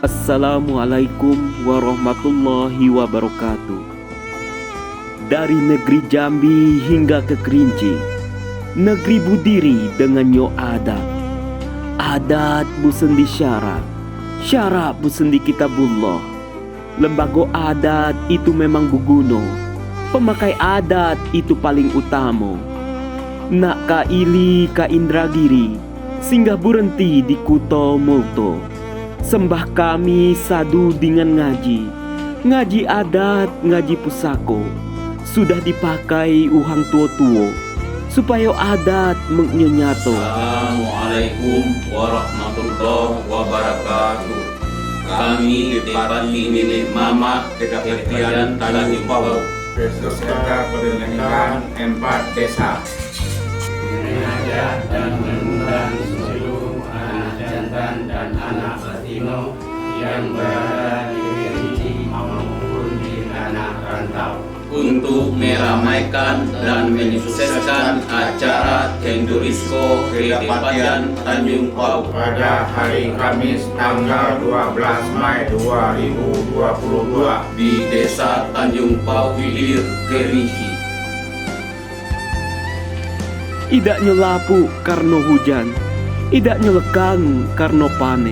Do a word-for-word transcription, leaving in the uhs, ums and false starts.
Assalamualaikum warahmatullahi wabarakatuh. Dari negeri Jambi hingga ke Kerinci, negeri Budiri dengan nyo adat. Adat bu sendi syara, syara bu sendi Kitabullah. Lembago adat itu memang buguno. Pemakai adat itu paling utama. Nak ka ili ka Indragiri, singgah berhenti di Kuto Molto. Sembah kami sadu dengan ngaji, ngaji adat, ngaji pusako, sudah dipakai uhang tuo-tuo, supaya adat mengnyenyato. Assalamualaikum warahmatullahi wabarakatuh. Kami Depati Nenek Mamak Kedapatan Tanjung Pau. Peserta pemilihan empat desa. Mengajak dan mengundang seluruh anak jantan dan anak batino yang berada di Kerinci maupun di tanah rantau untuk meramaikan dan menyukseskan acara Kendurisko Kedapatan Tanjung Pau pada hari Kamis tanggal dua belas Mei dua ribu dua puluh dua di Desa Tanjung Pau Hidir, Kerinci. Idak nyo lapuq karno hujan, idak nyo lekang karno pane,